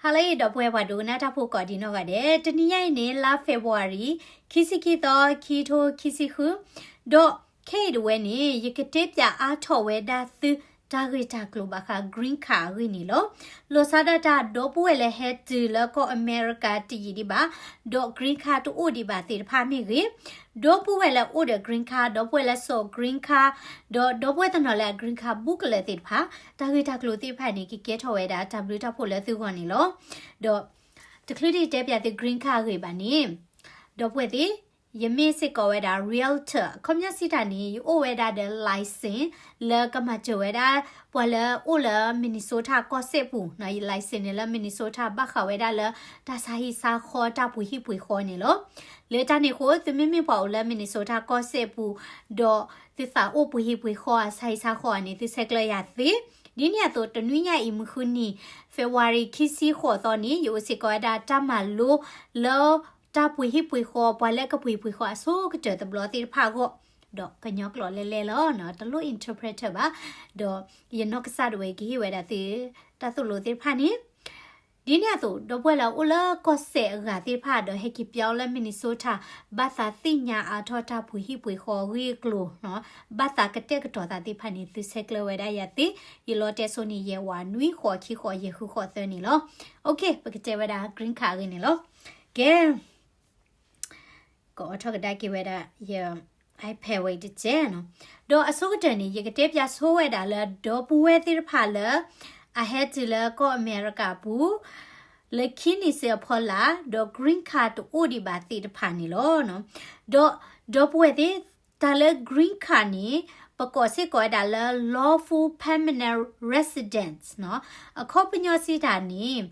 ဟါလၢအဂ့ၤ ဒီပုၢ်ဝဲၢ်ပှၤဒိကနၣ်တၢ်ဖိကိးဒံနီၢ်ဂၤဒဲး, တနံၤညါအံၤန့ၣ် လါ February ခံဆံခံသီ ခံထိခံဆံဃု, ဒီးခဲအံၤဒၣ်ဝဲန့ၣ် ယကတဲပၠးအါထီၣ်ဝဲဒၣ်သု တၢ်ဂ့ၢ်တၢ်ကျိၤဘၣ်ဃး green card အဂ့ၢ်န့ၣ်လီၤ. လီၤဆီဒၣ်တၢ် ဒီပုၢ်ဝဲၢ်လၢဟဲတုၤလၢကီၢ်အမဲရကၤတယံာ်ဒံးဘၣ်, ဒီး green card တအိၣ်ဒံးဘၣ်သ့ၣ်တဖၣ်မ့ၢ်ဂ့ၤ, ဒီပုၢ်ဝဲၢ်လၢအိၣ်ဒီး green card, ဒီပုၢ်ဝဲၢ်လၢစိာ် green card, ဒီးဒီပုၢ်ဝဲၢ်တနီၤလၢအ green card ဘူးကလၢာ်သ့ၣ်တဖၣ်, တၢ်ဂ့ၢ်တၢ်ကျိၤသ့ၣ်တဖၣ်န့ၣ် ကကဲထီၣ်ဝဲဒၣ်တၢ်ဘျုးတၢ်ဖှိၣ်လၢသုဂီၢ်န့ၣ်လီၤ. ဒီး တချုးဒံးတဲပၠးသု green card အဂ့ၢ်ဘၣ်န့ၣ်, ဒီပုၢ်ဝဲၢ်သ့ၣ်, ယမ့ၢ်စ့ၢ်ကီးဝဲဒၣ် realtor, အခီပညီစံးတၢ်န့ၣ် ယအိၣ်ဝဲဒၣ်ဒီး license လၢကမၤစၢၤဝဲဒၣ် ပှၤလၢအိၣ်လၢ Minnesota ကီၢ်စဲၣ်ပူၤ, ယ license န့ၣ်လၢ Minnesota ဘၣ်ဃးဝဲဒၣ်လၢ တၢ်ဆါဟံၣ်ဆါဃီ တၢ်ပှ့ၤဟံၣ်ပှ့ၤဃီန့ၣ်လီၤ. လၢတၢ်န့ၣ်အဃိ သုမ့မ့ၢ်ပှၤအိၣ်လၢ Minnesota ကီၢ်စဲၣ်ပူၤ, ဒီးသုသးအိၣ်ပှ့ၤဟံၣ်ပှ့ၤဃီ ဆါဟံၣ်ဆါဃီန့ၣ် သုဆဲးကျၢယၤသ့. ဒ်န့ၣ်အသိး တနွံညါအံၤ မုၢ်ဃုနံၤ February ခံဆံဃိးသီန့ၣ် ယအိၣ်စ့ၢ်ကီးဝဲဒၣ်တၢ်မၤလိလၢ တၢ်ပှ့ၤဟံၣ်ပှ့ၤဃီ ပှၤလၢကပှ့ၤဟံၣ်ပှ့ၤဃီအဆိကတၢၢ်တဘျီသ့ၣ်တဖၣ်အဂီၢ်, ဒီးကညီကျိာ်လဲၣ်လဲၣ်လီၤ, တလိၣ် interpreter ဘၣ်, ဒီးယနီၢ်ကစၢ်ဒၣ်ဝဲကဟ့ၣ်ဝဲဒၣ်သု တၢ်သိၣ်လိသ့ၣ်တဖၣ်န့ၣ် ဒ်န့ၣ်အသိး ဒီပုၢ်ဝဲၢ်လၢအိၣ်လၢကီၢ်စဲၣ်အဂၤသ့ၣ်တဖၣ် ဒီးဟဲက့ၤပၠီလၢ Minnesota ဘၣ်သးသ့ၣ်ညါအါထီၣ်တၢ်ပှ့ၤဟံၣ်ပှ့ၤဃီအဂ့ၢ်အကျိၤ, ဘၣ်သးကတဲာ်ကတီၤသးသ့ၣ်တဖၣ်န့ၣ် သုဆဲးကျၢဝဲဒၣ်ယၤသ့. ယလီၤတဲာ်ဆိန့ၣ် ယဲၢ်ဝးနွံဃိးခံဃိးယဲၢ်ဃုဃိးသၢန့ၣ်လီၤ. Okay, ပကတဲဝဲဒၣ် green card အဂ့ၢ်န့ၣ်လီၤ. ကဲ ကအိးထီၣ်ကဒါက့ၤဝဲဒၣ်ယ iPad ဝဲအံၤတစဲးနီၤ. ဒီးအဆိကတၢၢ်န့ၣ် ယကတဲပၠးဆိဝဲဒၣ်လၢ ဒီပုၢ်ဝဲၢ်သ့ၣ်တဖၣ်လၢ အဟဲတုၤလၢကီၢ်အမဲရကၤပူၤ လၢခံနံၣ်စ့အဖီလာ် ဒီး green card တအိၣ်ဒံးဘၣ်သ့ၣ်တဖၣ်န့ၣ်လီၤ. ဒီး ဒီပုၢ်ဝဲၢ်သ့ၣ်, တၢ်လၢ green card န့ၣ် ပကိးစ့ၢ်ကီးဝဲဒၣ်လၢ lawful permanent residence နီၤ. အခီပညီစံးတၢ်န့ၣ်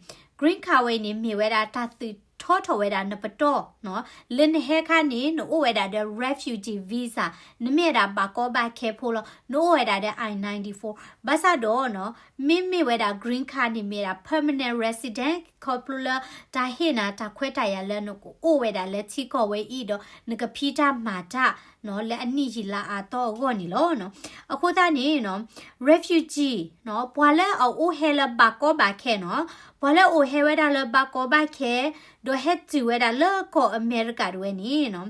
green card ဝဲအံၤန့ၣ် မ့ၢ်ဝဲဒၣ်တၢ်သုးထီထီၣ်ဝဲဒၣ်နပတီၢ်နီၤ. လၢနဟဲခါန့ၣ် နအိၣ်ဝဲဒၣ်ဒီး refugee visa, နမ့ၢ်ဝဲဒၣ်ဘၣ်ကီဘၣ်ခဲဖိလီၤ. နအိၣ်ဝဲဒၣ်ဒီး I ninety-four. ဘၣ်ဆၣ်ဒီးနီၤ, မ့မ့ၢ်ဝဲဒၣ် green card န့ၣ် မ့ၢ်ဝဲဒၣ် permanent resident ခီဖျိလၢတၢ်ဟ့ၣ်နၤတၢ်ခွဲးတၢ်ယာ်လၢနကအိၣ်ဝဲဒၣ်လၢထံကီၢ်ဝဲအံၤ ဒီးနကဖံးတၢ်မၤတၢ်နီၤ လၢအနံၣ်ယံာ်လါအါတီၢ်အဂီၢ်န့ၣ်လီၤ. အဃိသတးန့ၣ်နီၤ, refugee နီၤ, ပှၤလၢအအိၣ်ဟဲလၢဘၣ်ကီဘၣ်ခဲနီၤ, ပှၤလၢအအိၣ်ဟဲဝဲဒၣ်လၢဘၣ်ကီဘၣ်ခဲ, ဒီးဟဲတုၤဝဲဒၣ်လၢကီၢ်အမဲရကၤဒၣ်ဝဲန့ၣ်နီၤ,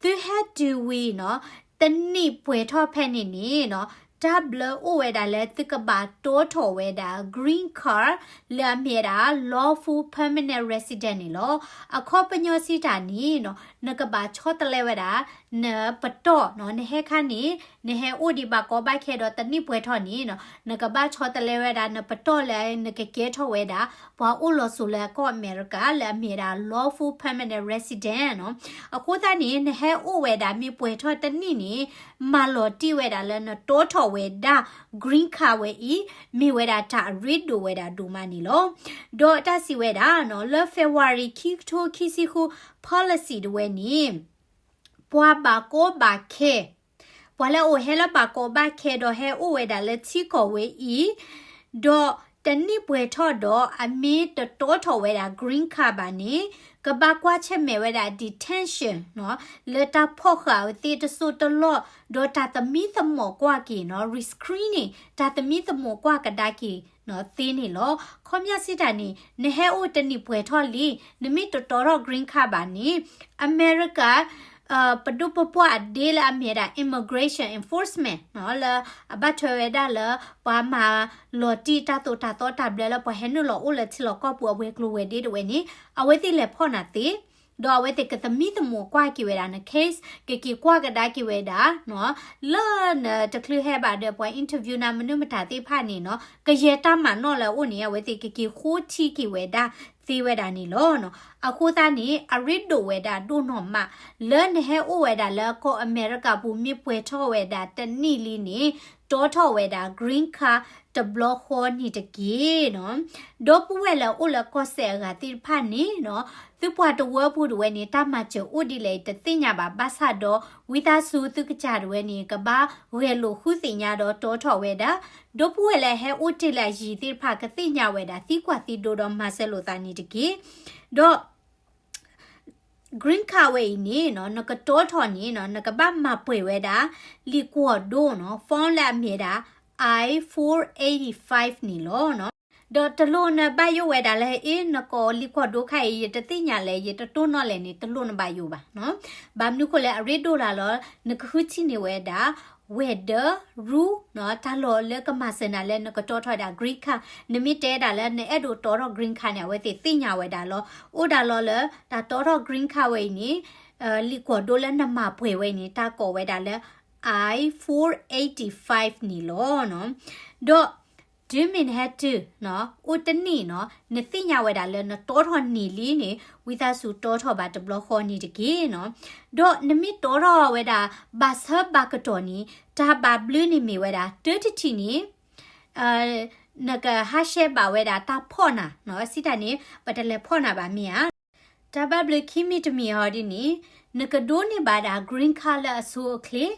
သုဟဲတုၤဝံၤနီၤ, တနံၣ်ပှဲၤထီၣ်ဖဲန့ၣ်န့ၣ်နီၤ, တၢ်ဘျၢအိၣ်ဝဲဒၣ်လၢသုကဘၣ်တီထီၣ်ဝဲဒၣ် green card လၢအမ့ၢ်ဝဲဒၣ် lawful permanent resident န့ၣ်လီၤ. အခီပညီစံးတၢ်န့ၣ်နီၤ, နကဘၣ်ဆီတလဲဝဲဒၣ် နပတီၢ်နီၤ, နဟဲခါန့ၣ် နဟဲအိၣ်ဒံးဘၣ်ကီဘၣ်ခဲဒီးတနံၣ်ပှဲၤထီၣ်န့ၣ်နီၤ, နကဘၣ်ဆီတလဲဝဲဒၣ် နပတီၢ်လၢနကကဲထီၣ်ဝဲဒၣ် ပှၤအိၣ်လီၤစိၤလၢကီၢ်အမဲရကၤ လၢအမ့ၢ်ဝဲဒၣ် lawful permanent resident နီၤ. အဃိသတးန့ၣ် နဟဲအိၣ်ဝဲဒၣ်မ့ၢ်ပှဲၤထီၣ်တနံၣ်န့ၣ် မၤလီၤတံၢ်ဝဲဒၣ်လၢနတီထီၣ်ဝဲဒၣ် green card ဝဲအံၤ မ့ၢ်ဝဲဒၣ်တၢ်အရ့ဒိၣ်ဝဲဒၣ်ဒိၣ်မးန့ၣ်လီၤ. ဒီးတၢ်စံးဝဲဒၣ်နီၤ, လၢ February ခံကထိခံဆံဃု policy ဒၣ်ဝဲန့ၣ် ပှၤဘၣ်ကီဘၣ်ခဲ, ပှၤလၢအအိၣ်ဟဲလၢဘၣ်ကီဘၣ်ခဲဒီးဟဲအိၣ်ဝဲဒၣ်လၢထံကီၢ်ဝဲအံၤ, ဒီးတနံၣ်ပှဲၤထီၣ်ဒီးအမ့ၢ်တတီထီၣ်ဝဲဒၣ် green card ဘၣ်န့ၣ်, ကဘၣ်ကွၢ်ဆၢၣ်မဲာ်ဝဲဒၣ် detention နီၤ, လၢတၢ်ဖီၣ်ဃာ်အဝဲသ့ၣ်တစိၢ်တလီၢ်, ဒီးတၢ်သမံသမိးကွၢ်က့ၤနီၤ, rescreening တၢ်သမံသမိးကွၢ်ကဒါက့ၤနီၤသ့န့ၣ်လီၤ. ခီပညီစံးတၢ်န့ၣ် နဟဲအိၣ်တနံၣ်ပှဲၤထီၣ်လံ, နမ့ၢ်တတီထီၣ် green card ဘၣ်န့ၣ်, အမဲရကၤ ပဒိၣ်ပပှၢ်အဒ့လၢအမ့ၢ်ဝဲဒၣ် immigration enforcement နီၤ, လၢအဘၣ်ထွဲဝဲဒၣ်လၢ ပှၤမၤလီၤတံၢ်တၢ်သိၣ်တၢ်သီတၢ်ဘျၢလၢပှၤဟဲနုာ်လီၤအိၣ်လၢထံလီၢ်ကီၢ်ပူၤအဝဲၤကျိၤဝဲၤဒ့ဒၣ်ဝဲန့ၣ်, အဝဲသ့ၣ်လဲၤဖီၣ်နၤသ့, ဒီးအဝဲသ့ၣ်ကသမံသမိးကွၢ်က့ၤဝဲဒၣ်န case, ကက့ၤကွၢ်ကဒါက့ၤဝဲဒၣ်နီၤ, လၢနတချုးဟဲဘၣ်ဒီးပှၤ interview နၤမနုၤမတၤသ့ၣ်တဖၣ်န့ၣ်နီၤ, ကယဲၢ်တၢ်မၤနီၣ်လၢအအိၣ်န့ၣ် အဝဲသ့ၣ်ကက့ၤဃိထံက့ၤဝဲဒၣ်သ့ဝဲဒၣ်န့ၣ်လီၤ. အဃိသတးန့ၣ် အရ့ဒိၣ်ဝဲဒၣ်ဒိၣ်နီၢ်မး လၢနဟဲအိၣ်ဝဲဒၣ်လၢကီၢ်အမဲရကၤပူၤ မ့ၢ်ပှဲၤထီၣ်ဝဲဒၣ်တနံၣ်လံန့ၣ်, တီထီၣ်ဝဲဒၣ် green card တဘျီဃီန့ၣ်တက့ၢ်နီၤ. ဒီပုၢ်ဝဲၢ်လၢအိၣ်လၢကီၢ်စဲၣ်အဂၤသ့ၣ်တဖၣ်န့ၣ်နီၤ, သုပှၤတဝၢပူၤဒၣ်ဝဲန့ၣ် တၢ်မၤစၢၤအိၣ်ဒ်လဲၣ်အံၤတသ့ၣ်ညါဘၣ်, ဘၣ်ဆၣ်ဒီး ဝံသးစူၤသုကစၢ်ဒၣ်ဝဲန့ၣ် ကဘၣ်ဂဲၤလိာ်ဃုသ့ၣ်ညါဒီးတီထီၣ်ဝဲဒၣ်, ဒီပုၢ်ဝဲၢ်လၢဟဲအိၣ်တ့ၢ်လၢအယံၤသ့ၣ်တဖၣ် ကသ့ၣ်ညါဝဲဒၣ် သံကွၢ်သံဒိးဒီးမၤစၢၤလိာ်သးန့ၣ်တက့ၢ်. ဒီး green card ဝဲအံၤန့ၣ်နီၤ, နကတီထီၣ်န့ၣ်နီၤ, နကဘၣ်မၤပှဲၤဝဲဒၣ် လံာ်ကွီၢ်ဒိၣ်နီၤ, form လၢအမ့ၢ်ဝဲဒၣ် I four eighty-five န့ၣ်လီၤ. ဒီးတလိၣ်နဘၣ်ယိၣ်ဝဲဒၣ်လၢ အ့ နကိးလံာ်ကွီၢ်ဒိခါအံၤ ယတသ့ၣ်ညါလဲၣ် ယတတိၢ်နီၣ်လဲၣ်န့ၣ် တလိၣ်နဘၣ်ယိၣ်ဘၣ်နီၤ. ဘၣ်မနုၤဃိလဲၣ် အရ့ဒိၣ်လၢ်လီၤ နကဃုထံၣ်န့ၢ်ဝဲဒၣ် weather rule နီၤ, တၢ်လီၢ်လၢကမၤစၢၤနၤလၢနကတီထီၣ်ဝဲဒၣ် green card. နမ့ၢ်တဲဒၣ်လၢနအဲၣ်ဒိးတီထီၣ် green card န့ၣ် အဝဲသ့ၣ်သ့ၣ်ညါဝဲဒၣ်လီၤ. အိၣ်ဒၣ်လီၤလၢ တၢ်တီထီၣ် green card ဝဲအံၤန့ၣ် လံာ်ကွီၢ်ဒိလၢနမၤပှဲၤဝဲအံၤန့ၣ် တၢ်ကိးဝဲဒၣ်လၢ I four eighty-five န့ၣ်လီၤ. ဒီး တုၤမ့ၢ်နဟဲတုၤနီၤ အိၣ်တနံၣ်နီၤ နသ့ၣ်ညါဝဲဒၣ်လၢနတီထီၣ်န့ၢ်လံန့ၣ် ဝံသးစူၤတီထီၣ်ဘၣ်တဘျီဃီန့ၣ်တက့ၢ်နီၤ. ဒီးနမ့ၢ်တီထီၣ်ဝဲဒၣ် ဘၣ်ဆၢဘၣ်ကတီၢ်န့ၣ် တၢ်ဘၣ်ဘျုးန့ၣ်မ့ၢ်ဝဲဒၣ် တၢတထံၣ်န့ၣ် နကဟးရှဲဘၣ်ဝဲဒၣ်တၢ်ဖီၣ်နၤနီၤ, စံးတၢ်န့ၣ် ပတလဲၤဖီၣ်နၤဘၣ်မ့ၢ်ဧါ. တၢ်ဘၣ်ဘျုးခံမံၤတမံၤအီၤဒ်န့ၣ် နကဒိးန့ၢ်ဘၣ်ဒၣ် green card လၢအဆိအချ့,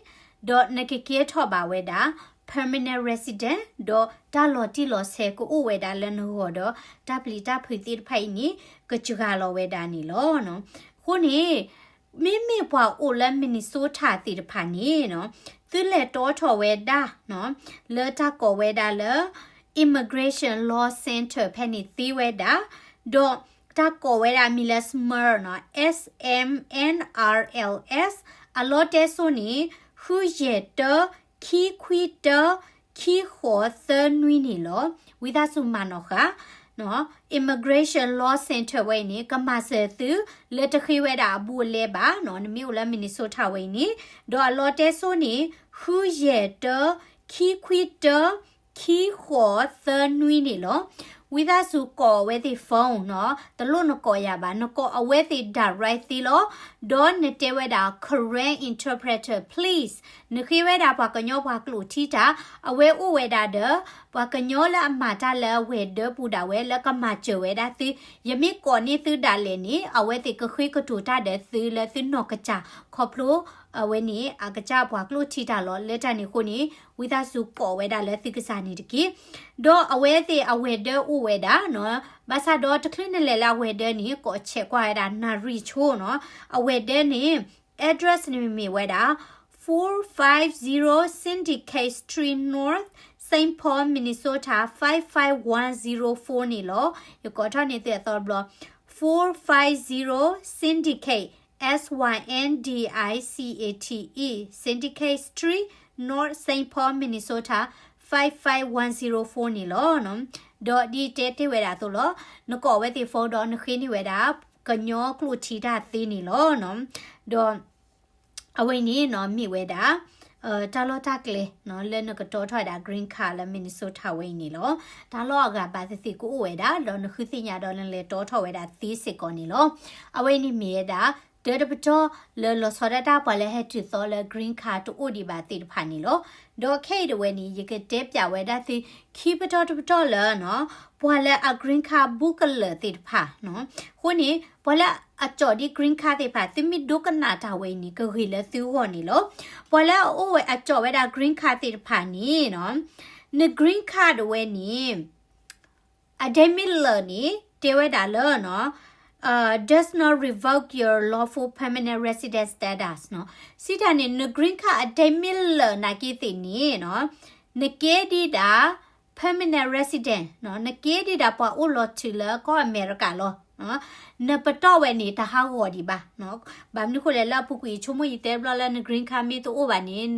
ဒီးနကကဲထီၣ်ဘၣ်ဝဲဒၣ် permanent resident ဒီးတၢ်လီၤတံၢ်လီၤဆဲးကအိၣ်ဝဲဒၣ်လၢနဂီၢ်ဒီး တၢ်ပျံၤတၢ်ဖုးသ့ၣ်တဖၣ်အံၤန့ၣ် ကစှၤလီၤဝဲဒၣ်န့ၣ်လီၤ. အဃိန့ၣ် မ့မ့ၢ်ပှၤအိၣ်လၢ Minnesota သ့ၣ်တဖၣ်န့ၣ်နီၤ သုလဲၤတီထီၣ်ဝဲဒၣ်နီၤ လၢတၢ်ကိးဝဲဒၣ်လၢ Immigration Law Center ဖဲန့ၣ်သ့ဝဲဒၣ်, ဒီးတၢ်ကိးဝဲဒၣ်မံၤလၢ SMRF နီၤ, S M N R L S အလီတဲစိန့ၣ် ဃုယဲၢ်တၢ ခံခွံတၢ ခံဃိးသၢနွံန့ၣ်လီၤ. ဝံသးစူၤမၤနီၣ်ဃာ် Immigration Law Center ဝဲအံၤန့ၣ် ကမၤစၢၤသု လၢတဃ့ဝဲဒၣ်အဘူးအလဲဘၣ်နီၤ, နမ့ၢ်အိၣ်လၢ Minnesota ဝဲအံၤန့ၣ်, ဒီးအလီတဲစိန့ၣ် ဃုယဲၢ်တၢ ခံခွံတၢ ခံဃိးသၢနွံန့ၣ်လီၤ. ဝံသးစူၤကိးအဝဲသ့ၣ် phone နီၤ, တလိၣ်နကိးယၤဘၣ်, နကိးအဝဲသ့ၣ် direct သ့လီၤ. ဒီးနတဲဝဲဒၣ် Karen interpreter please, နဃ့ဝဲဒၣ်ပှၤကညီပှၤကျိာ်ထံတၢ်, အဝဲအိၣ်ဝဲဒၣ်ဒီး ပှၤကညီလၢအမၤတၢ်လၢအဝဲၢ်ဒၢပူၤဒၣ်ဝဲလၢကမၤစၢၤဝဲဒၣ်သု, ယမ့ၢ်ကိးန့ၢ်သုဒၣ်လဲာ်န့ၣ် အဝဲသ့ၣ်ကဃ့ကတိၤတၢ်ဒီးသုလၢသုနီၢ်ကစၢ် ခီဖျိ အဝဲန့ၣ်အကစၢ်ပှၤကျိာ်ထံတၢ်လီၤ. လၢတၢ်န့ၣ်အဃိန့ၣ် ဝံသးစူၤကိးဝဲဒၣ်လၢသုကစၢ်န့ၣ်တက့ၢ်. ဒီးအဝဲသ့ၣ်အဝဲၢ်ဒၢအိၣ်ဝဲဒၣ်နီၤ, ဘၣ်ဆၣ်ဒီးတချုးနလဲၤလၢအဝဲၢ်ဒၢန့ၣ် ကိးဆဲးကွၢ်ဝဲဒၣ်နၣ်ရံၣ်ဆိနီၤ, အဝဲၢ်ဒၢန့ၣ် address န့ၣ်မ့ၢ်ဝဲဒၣ် four five zero Syndicate Street North, Saint Paul, Minnesota five five one zero four န့ၣ်လီၤ. ယကိးထီၣ်န့ၢ်သုအသီတဘျီ, four five zero Syndicate, S Y N D I C A T E, Syndicate Street, North Saint Paul, Minnesota five five one zero four န့ၣ်လီၤ. ဒီးဒ်တဲတ့ၢ်ဝဲဒၣ်အသိးလီၤ, နကိးအဝဲသ့ၣ် phone ဒီးနဃ့န့ၢ်ဝဲဒၣ် ကညီကျိာ်ထံတၢ်သ့န့ၣ်လီၤ. ဒီး အဝဲအံၤန့ၣ်နီၤ မ့ၢ်ဝဲဒၣ် တၢ်လီၢ်တၢ်ကျဲနီၤ လၢနကတီထီၣ်ဝဲဒၣ် green card လၢ Minnesota ဝဲအံၤန့ၣ်လီၤ. တၢ်လီၢ်အဂၤဘၣ်သ့ၣ်သ့ၣ်ကအိၣ်ဝဲဒၣ် ဒီးနဃုသ့ၣ်ညါဒီးနလဲၤတီထီၣ်ဝဲဒၣ်သ့စ့ၢ်ကီးန့ၣ်လီၤ. အဝဲအံၤန့ၣ်မ့ၢ်ဝဲဒၣ် တၢတပတီၢ်လၢလီၤဆီဒၣ်တၢ်ပှၤလၢဟဲတုၤသီလၢ green card တအိၣ်ဒံးဘၣ်သ့ၣ်တဖၣ်န့ၣ်လီၤ. ဒီးခဲအံၤတဝဲန့ၣ် ယကတဲပၠးဝဲဒၣ်သု ခံပတီၢ်တပတီၢ်လၢနီၤ ပှၤလၢအ green card ဘူးကလၢာ်သ့ၣ်တဖၣ်နီၤ. အဃိန့ၣ် ပှၤလၢအကၠီၣ်ဒံး green card သ့ၣ်တဖၣ် သုမ့ၢ်ဒိကနၣ်တၢ်ဝဲအံၤန့ၣ် ကဂ့ၤလၢသုဂီၢ်န့ၣ်လီၤ. ပှၤလၢအအိၣ်ဝဲအကၠီၣ်ဝဲဒၣ် green card သ့ၣ်တဖၣ်န့ၣ်နီၤ န green card တဝဲန့ၣ် အဒဲမ့ၢ်လၢာ်န့ၣ် တဲဝဲဒၣ်လၢနီၤ does not revoke your lawful permanent resident status နီၤ. စံးတၢ်န့ၣ် န green card အဒဲမ့ၢ်လၢာ်နာ်က့သ့ၣ်န့ၣ်နီၤ နကဲဒံးဒၣ် permanent resident နီၤ, နကဲဒံးဒၣ်ပှၤအိၣ်လီၤတုၤလၢကီၢ်အမဲရကၤလီၤ. နပတီၢ်ဝဲန့ၣ်တဟးဂီၤဒံးဘၣ်နီၤ. ဘၣ်မနုၤဃိလဲၣ် လၢအပူၤကွံာ်ဆိကမိၣ်ယတဲဘျီလၢန green card မ့ၢ်တအိၣ်ဘၣ်န့ၣ်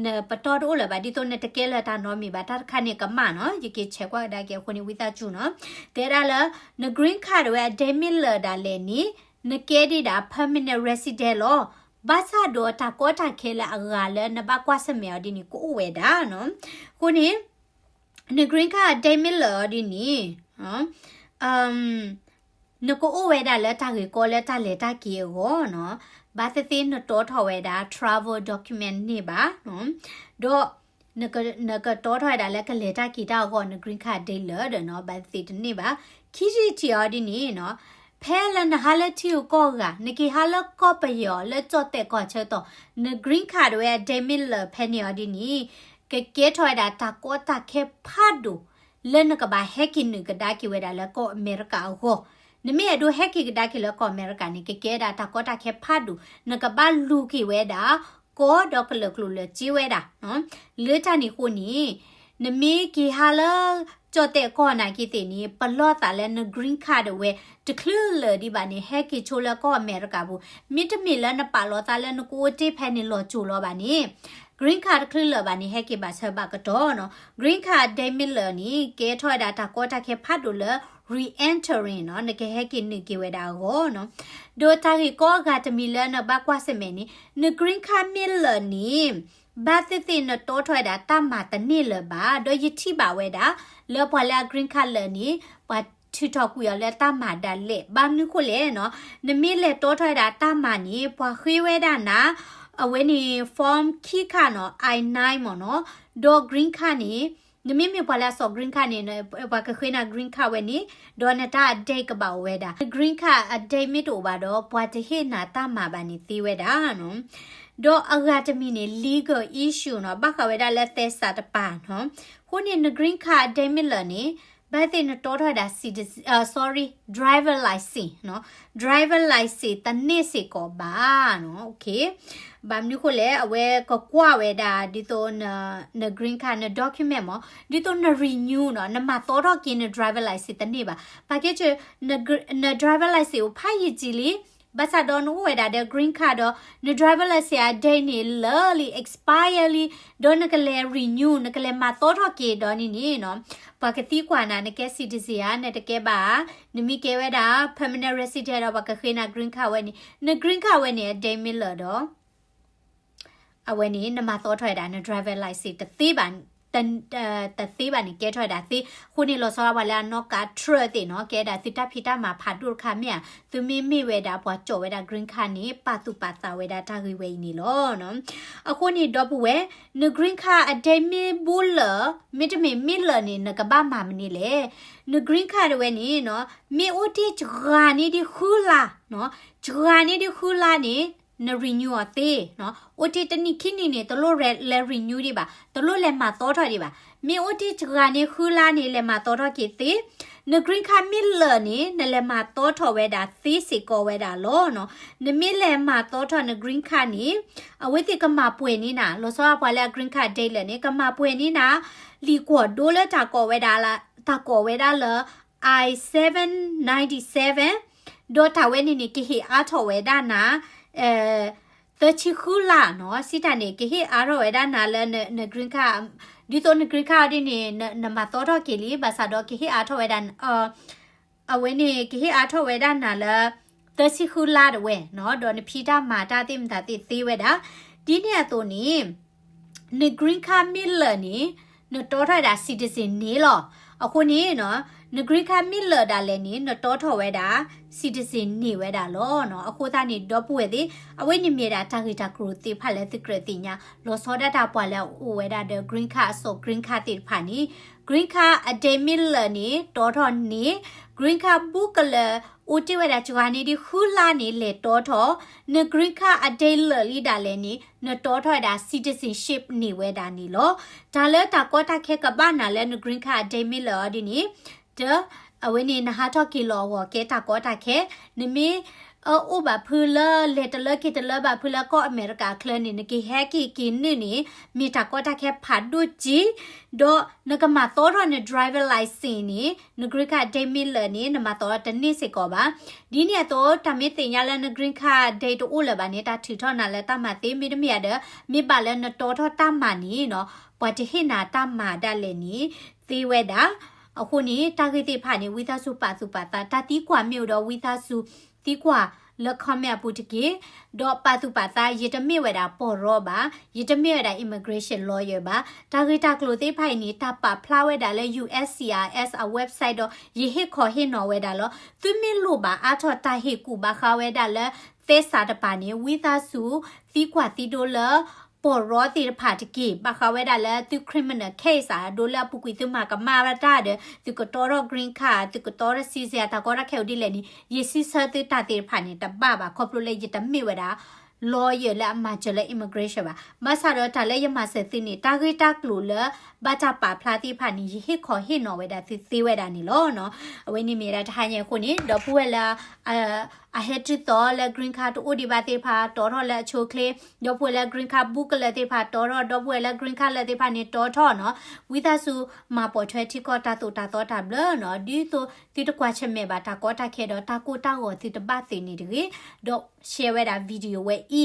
နပတီၢ်တအိၣ်လၢၤဘၣ် ဒ်သိးနတကဲလၢၤတၢ်နီတမံၤဘၣ်. တၢ်တခါန့ၣ်ကမၣ်နီၤ ယက့ၤဆဲးကွၢ်ကဒါက့ၤအဃိန့ၣ် ဝံသးစူၤနီၤ. တဲဒၣ်လၢ န green card တဝဲအဒဲမ့ၢ်လၢာ်ဒၣ်လဲာ်န့ၣ် နကဲဒံးဒၣ် permanent resident လီၤ. ဘၣ်ဆၣ်ဒီးတၢ်ကီတၢ်ခဲလၢအဂၤလၢနဘၣ်ကွၢ်ဆၢၣ်မဲာ်အီၤဒ်န့ၣ် ကအိၣ်ဝဲဒၣ်နီၤ. အဃိန့ၣ် န green card အဒဲမ့ၢ်လၢာ်အီၤဒ်န့ၣ် နကအိၣ်ဝဲဒၣ်လၢတၢ်ဂ့ၢ်ကီလၢတၢ်လဲၤတၢ်က့ၤအဂီၢ်နီၤ. ဘၣ်သ့ၣ်သ့ၣ်နတီထီၣ်ဝဲဒၣ် travel document န့ၣ်ဘၣ်နီၤ. ဒီး နကတီထီၣ်ဝဲဒၣ်လၢကလဲၤတၢ်က့ၤတၢ်အဂီၢ် န green card ဒ်လၢာ်ဒီးနီၤ ဘၣ်သ့ၣ်သ့ၣ်တန့ၢ်ဘၣ်. ခံထံၣ်တထံၣ်အီၤဒ်န့ၣ်နီၤ ဖဲလၢနဟးလၢထံဂုၤကီၢ်ဂၤ နက့ၤဟးလၢကီၢ်ပယီၤလၢကၠီၣ်တဲာ်ကီၢ်ဆၢတီၢ် န green card တဝဲအဒဲမ့ၢ်လၢာ်ဖဲန့ၣ်အီၤဒ်န့ၣ် ကကဲထီၣ်ဝဲဒၣ်တၢ်ကီတၢ်ခဲဖးဒိၣ် လၢနကဘၣ်ဟဲက့ၤနုာ်ကဒါက့ၤဝဲဒၣ်လၢကီၢ်အမဲရကၤအဂီၢ်. နမ့ၢ်အဲၣ်ဒိးဟဲက့ၤကဒါက့ၤလၢကီၢ်အမဲရကၤန့ၣ် ကကဲဒၣ်တၢ်ကီတၢ်ခဲဖးဒိၣ် နကဘၣ်လူၤက့ၤဝဲဒၣ် ကီဒီးကလၢာ်ကျိၤလၢာ်စ့ဝဲဒၣ်နီၤ. လၢတၢ်န့ၣ်အဃိန့ၣ် နမ့ၢ်က့ၤဟးလၢ ကၠီၣ်တဲၣ်ကီၢ်နာ်က့သ့ၣ်န့ၣ် ပလီၢ်သးလၢန green card ဒၣ်ဝဲ တချုးလၢာ်ဒံးဘၣ်န့ၣ် ဟဲက့ၤဆိလၢကီၢ်အမဲရကၤပူၤ, မ့တမ့ၢ်လၢနပာ်လီၤသးလၢနကအိၣ်တ့ၢ်ဖဲန့ၣ်လီၤစိၤလီၤဘၣ်န့ၣ် green card တချုးလၢာ်ဘၣ်န့ၣ် ဟဲက့ၤဘၣ်ဆၢဘၣ်ကတီၢ်နီၤ. green card အဒဲမ့ၢ်လၢာ်န့ၣ် ကဲထီၣ်ဝဲဒၣ်တၢ်ကီတၢ်ခဲဖးဒိၣ်လၢ re-entering နီၤ, နကဟဲက့ၤနုာ်က့ၤဝဲဒၣ်အဂီၢ်နီၤ. ဒီးတၢ်ဂ့ၢ်ကီအဂၤတမံၤလၢနဘၣ်ကွၢ်ဆၢၣ်မဲာ်န့ၣ် န green card မ့ၢ်လၢာ်န့ၣ် ဘၣ်သ့ၣ်သ့ၣ်နတီထီၣ်ဝဲဒၣ်တၢ်မၤတန့ၢ်လၢၤဘၣ်, ဒီးယထံၣ်ဘၣ်ဝဲဒၣ် လၢပှၤလၢအ green card လၢာ်န့ၣ် ပှၤထုးထီၣ်ကွံာ်အီၤလၢတၢ်မၤဒၣ်လဲာ်. ဘၣ်မနုၤဃိလဲၣ်နီၤ, နမ့ၢ်လဲၤတီထီၣ်ဝဲဒၣ်တၢ်မၤန့ၣ် ပှၤဃ့ဝဲဒၣ်နၤ အဝဲန့ၣ် form ခံခါနီၤ, I nine မ့ၢ်နီၤ, ဒီး green card န့ၣ် နမ့မ့ၢ်ပှၤလၢအစိာ် green card န့ၣ် ပှၤကဃ့နၤ green card ဝဲန့ၣ်, ဒီးနတၢ်အဒဲကဘၣ်အိၣ်ဝဲဒၣ်. န green card အဒဲမ့ၢ်တအိၣ်ဘၣ်ဒီး ပှၤတဟ့ၣ်နၤတၢ်မၤဘၣ်န့ၣ်သ့ဝဲဒၣ်နီၤ. ဒီးအဂၤတမံၤန့ၣ် legal issue နီၤ, ဘၣ်ဃးဝဲဒၣ်လၢသဲစးတပၤနီၤ. အဃိန့ၣ် န green card အဒဲမ့ၢ်လၢာ်န့ၣ် ဘၣ်သ့ၣ်နတီထီၣ်ဝဲဒၣ် citizen, sorry, driver license နီၤ, driver license တန့ၢ်စ့ၢ်ကီးဘၣ်နီၤ. ဘၣ်မနုၤဃိလဲၣ်, အဝဲကကွၢ်ဝဲဒၣ် ဒ်သိးန green card န document မ့ၢ်, ဒ်သိးန renew နီၤ, နမၤသီထီၣ်က့ၤန driver license တန့ၢ်ဘၣ်. ပာ်ကဲ န driver license အိၣ်ဖးယံာ်လံ, ဘၣ်ဆၣ်ဒီးနအိၣ်ဝဲဒၣ်ဒီး green card ဒီး န driver license အဒဲန့ၣ်လၢာ်လံ, expire လံ, ဒီးနကလဲၤ renew, နကလဲၤမၤသီထီၣ်က့ၤဒီးန့ၣ်န့ၣ်နီၤ, ပှၤကသံကွၢ်နၤ နကဲ citizen ဧါ, နတကဲဘၣ်ဧါ. နမ့ၢ်ကဲဝဲဒၣ် permanent resident ဒီးပှၤကဃ့နၤ green card ဝဲန့ၣ်, န green card ဝဲန့ၣ် အဒဲမ့ၢ်လၢာ်ဒီး အဝဲန့ၣ် နမၤသီထီၣ်ဝဲဒၣ် န driver license တသ့ဘၣ်, တသ့ဘၣ်န့ၣ် ကဲထီၣ်ဝဲဒၣ်သ့. အဃိန့ၣ် လီၤဆီဒၣ်ပှၤလၢအနီၣ်ကး truck သ့ၣ်နီၤ, ကဲဒၣ်သုတၢ်ဖံးတၢ်မၤဖးဒိၣ်တခါမ့ၢ်ဧါ, သုမ့မ့ၢ်ဝဲဒၣ်ပှၤကၠီၣ်ဝဲဒၣ် green card န့ၣ် ပာ်သူၣ်ပာ်သးဝဲဒၣ်တၢ်ဂ့ၢ်ဝဲအံၤန့ၣ်လီၤ. အဃိန့ၣ် ဒီပုၢ်ဝဲၢ် န green card အဒဲမ့ၢ်ဘိလၢာ်, မ့တမ့ၢ်မ့ၢ်လၢာ်န့ၣ် နကဘၣ်မၤမနုၤလဲၣ်. န green card တဝဲန့ၣ်နီၤ, မ့ၢ်အိၣ်တ့ၢ်စှၤန့ၢ်ဒံးဃုလါ, စှၤန့ၢ်ဒံးဃုလါန့ၣ် န renew အီၤသ့, အိၣ်တ့ၢ်တနံၣ်ခံနံၣ်န့ၣ် တလိၣ်လဲၤ renew ဒံးဘၣ်, တလိၣ်လဲၤမၤသီထီၣ်ဒံးဘၣ်. မ့ၢ်အိၣ်တ့ၢ်စှၤန့ၢ်ဃုလါန့ၣ် လဲၤမၤသီထီၣ်က့ၤသ့. န green card မ့ၢ်လၢာ်န့ၣ် နလဲၤမၤသီထီၣ်ဝဲဒၣ်သ့စ့ၢ်ကီးဝဲဒၣ်လီၤ. နမ့ၢ်လဲၤမၤသီထီၣ်န green card န့ၣ် အဝဲသ့ၣ်ကမၤပှဲၤန့ၢ်နၤ, လီၤဆီဒၣ်ပှၤလၢအ green card ဒဲလၢာ်န့ၣ် ကမၤပှဲၤန့ၢ်နၤ လံာ်ကွီၢ်ဒိလၢတၢ်ကိးဝဲဒၣ်လၢ တၢ်ကိးဝဲဒၣ်လၢ I seven ninety seven, ဒီးတၢ်ဝဲန့ၣ်န့ၣ် ကဟ့ၣ်အါထီၣ်ဝဲဒၣ်နၤ သၢဆံဃုလါနီၤ, စံးတၢ်န့ၣ် ကဟ့ၣ်အါထီၣ်ဝဲဒၣ်နၤလၢန green card, ဒ်သိးန green card ဒ်န့ၣ် နမၤသီထီၣ်က့ၤလံ, ဘၣ်ဆၣ်ဒီးကဟ့ၣ်အါထီၣ်ဝဲဒၣ် အဝဲန့ၣ် ကဟ့ၣ်အါထီၣ်ဝဲဒၣ်နၤလၢ သၢဆံဃုလါတဝဲနီၤ, ဒီးနဖံးတၢ်မၤတၢ်သ့ၣ်မတၤသ့ၣ်သ့ဝဲဒၣ်. ဒ်န့ၣ်အသိးန့ၣ် န green card မ့ၢ်လၢာ်န့ၣ် နတီထီၣ်ဝဲဒၣ် citizen န့ၣ်လီၤ. အဃိန့ၣ်နီၤ, န green card မ့ၢ်လၢာ်ဒၣ်လဲာ်န့ၣ် နတီထီၣ်ဝဲဒၣ် citizen န့ၣ်ဝဲဒၣ်လီၤ. အဃိသတးန့ၣ် ဒီပုၢ်ဝဲၢ်သ့ၣ် အဝဲန့ၣ်မ့ၢ်ဒၣ်တၢ်ဂ့ၢ်တၢ်ကျိၤသ့ၣ်တဖၣ်လၢသုကြၢးသ့ၣ်ညါ, လီၤဆီဒၣ်တၢ်ပှၤလၢအအိၣ်ဝဲဒၣ်ဒီး green card အစိာ် green card သ့ၣ်တဖၣ်န့ၣ် green card အဒဲမ့ၢ်လၢာ်န့ၣ် တီထီၣ်န့ၣ်, green card ဘူးကလၢာ် အိၣ်တ့ၢ်ဝဲဒၣ်စှၤန့ၢ်ဒံးဃုလါန့ၣ် လဲၤတီထီၣ်, န green card အဒဲလၢာ်လံဒၣ်လဲာ်န့ၣ် နတီထီၣ်ဝဲဒၣ် citizenship န့ၢ်ဝဲဒၣ်န့ၣ်လီၤ. တၢ်လၢတၢ်ကီတၢ်ခဲကဘၣ်နၤလၢန green card အဒဲမ့ၢ်လၢာ်အီၤဒ်န့ၣ်, တၢ် အဝဲန့ၣ် နဟးထီၣ်က့ၤလီၤအဂီၢ်ကဲတၢ်ကီတၢ်ခဲ, နမ့ၢ် အအိၣ်ဘၣ်ဖုလၢ လဲၤတလၢက့ၤတလၢဘၣ်ဖုလၢကီၢ်အမဲရကၤအချၢန့ၣ် နကဟဲက့ၤက့ၤနုာ်န့ၣ် မ့ၢ်တၢ်ကီတၢ်ခဲဖးဒိၣ်က့ၤ, ဒီးနကမၤသီထီၣ်န driver license န့ၣ် န green card အဒဲမ့ၢ်လၢာ်န့ၣ် နမၤသီတန့ၢ်စ့ၢ်ကီးဘၣ်. ဒ်န့ၣ်အသိး တၢ်မ့ၢ်သ့ၣ်ညါလၢန green card အဒဲတအိၣ်လၢၤဘၣ်န့ၣ် တၢ်ထုးထီၣ်နၤလၢတၢ်မၤသ့ မ့တမ့ၢ်ဒီး မ့ၢ်ဘၣ်လၢနတီထီၣ်တၢ်မၤန့ၣ်နီၤ, ပှၤတဟ့ၣ်နၤတၢ်မၤဒၣ်လဲာ်န့ၣ် သ့ဝဲဒၣ်. အဃိန့ၣ် တၢ်ဂ့ၢ်သ့ၣ်တဖၣ်န့ၣ် ဝံသးစူၤပာ်သူၣ်ပာ်သး, တၢ်သံကွၢ်မ့ၢ်အိၣ်ဒီးဝံသးစူၤသံကွၢ်လၢ comment အပူၤတက့ၢ်. ဒီးပာ်သူၣ်ပာ်သး ယတမ့ၢ်ဝဲဒၣ်ပီၢ်ရီဘၣ်, ယတမ့ၢ်ဝဲဒၣ် immigration lawyer ဘၣ်. တၢ်ဂ့ၢ်တၢ်ကျိၤသ့ၣ်တဖၣ်အံၤန့ၣ် တၢ်ပာ်ဖျါဝဲဒၣ်လၢ U S C I S အ website ဒီး ယဟ့ၣ်ခီဟ့ၣ်နီၤဝဲဒၣ်လီၤ. သုမ့ၢ်လိၣ်ဘၣ်အါထီၣ်တၢ်ဟ့ၣ်ကူၣ်ဘၣ်ဃးဝဲဒၣ်လၢ သဲစးတပၤန့ၣ် ဝံသးစူၤသံကွၢ်သံဒိလၢ ပီၢ်ရီသ့ၣ်တဖၣ်တက့ၢ်. ဘၣ်ဃးဝဲဒၣ်လၢသု criminal case အဒိလၢအပူၤကွံာ်သုမၤကမၣ်တၢ်ဒီး သုကတီထီၣ် green card, သုကတီထီၣ် citizen တၢ်ကီတၢ်ခဲအိၣ်ဒ်လဲၣ်န့ၣ် ယစံးဆၢသုတၢ်သ့ၣ်တဖၣ်န့ၣ် တဘၣ်ဘၣ် ခီဖျိလၢယတမ့ၢ်ဝဲဒၣ် lawyer လၢအမၤစၢၤလၢ immigration ဘၣ်. ဘၣ်ဆၣ်ဒီးတၢ်လၢယမၤစၢၤသုန့ၣ် တၢ်ဂ့ၢ်တၢ်ကျိၤလၢဘၣ်တၢ်ပာ်ဖျါသ့ၣ်တဖၣ်န့ၣ် ယဟ့ၣ်ခီဟ့ၣ်နီၤဝဲဒၣ်သုသ့ဝဲဒၣ်န့ၣ်လီၤ. အဝဲန့ၣ်မ့ၢ်ဝဲဒၣ်တဟါညါအဃိန့ၣ် ဒီပုၢ်ဝဲၢ်လၢ အဟဲတုၤသိးလၢ green card တအိၣ်ဒံးဘၣ်သ့ၣ်တဖၣ် တီထီၣ်လၢအဆိအချ့, ဒီပုၢ်ဝဲၢ်လၢ green card ဘူးကလၢာ်သ့ၣ်တဖၣ်တီထီၣ်, ဒီပုၢ်ဝဲၢ်လၢ green card လၢာ်သ့ၣ်တဖၣ်န့ၣ် တီထီၣ်နီၤ, ဝံသးစူၤမၤပိာ်ထွဲထံကီၢ်တၢ်သိၣ်တၢ်သီတၢ်ဘျၢနီၤ, ဒ်သိးသုတကွၢ်ဆၢၣ်မဲာ်ဘၣ်တၢ်ကီတၢ်ခဲဒီး တၢ်ကိၢ်တၢ်ဂီၤသုတဘၣ်သ့န့ၣ်တဂ့ၤ, ဒီး share ဝဲဒၣ် video ဝဲအံ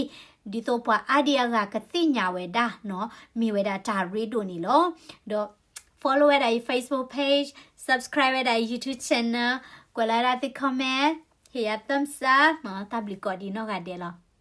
ၤ, ဒ်သိးပှၤအါဒံအါဂၤကသ့ၣ်ညါဝဲဒၣ်နီၤ, မ့ၢ်ဝဲဒၣ်တၢ်ရ့ဒိၣ်န့ၣ်လီၤ. ဒီး follow ဝဲဒၣ်အံၤ Facebook page, subscribe ဝဲဒၣ်အံၤ YouTube channel, ကွဲးလီၤဝဲဒၣ်သု comment, ဟ့ၣ်ယၤ thumbs up နီၤ, တၢ်ဘျုးကိးဒံးနီၢ်ဂၤဒဲးလီၤ.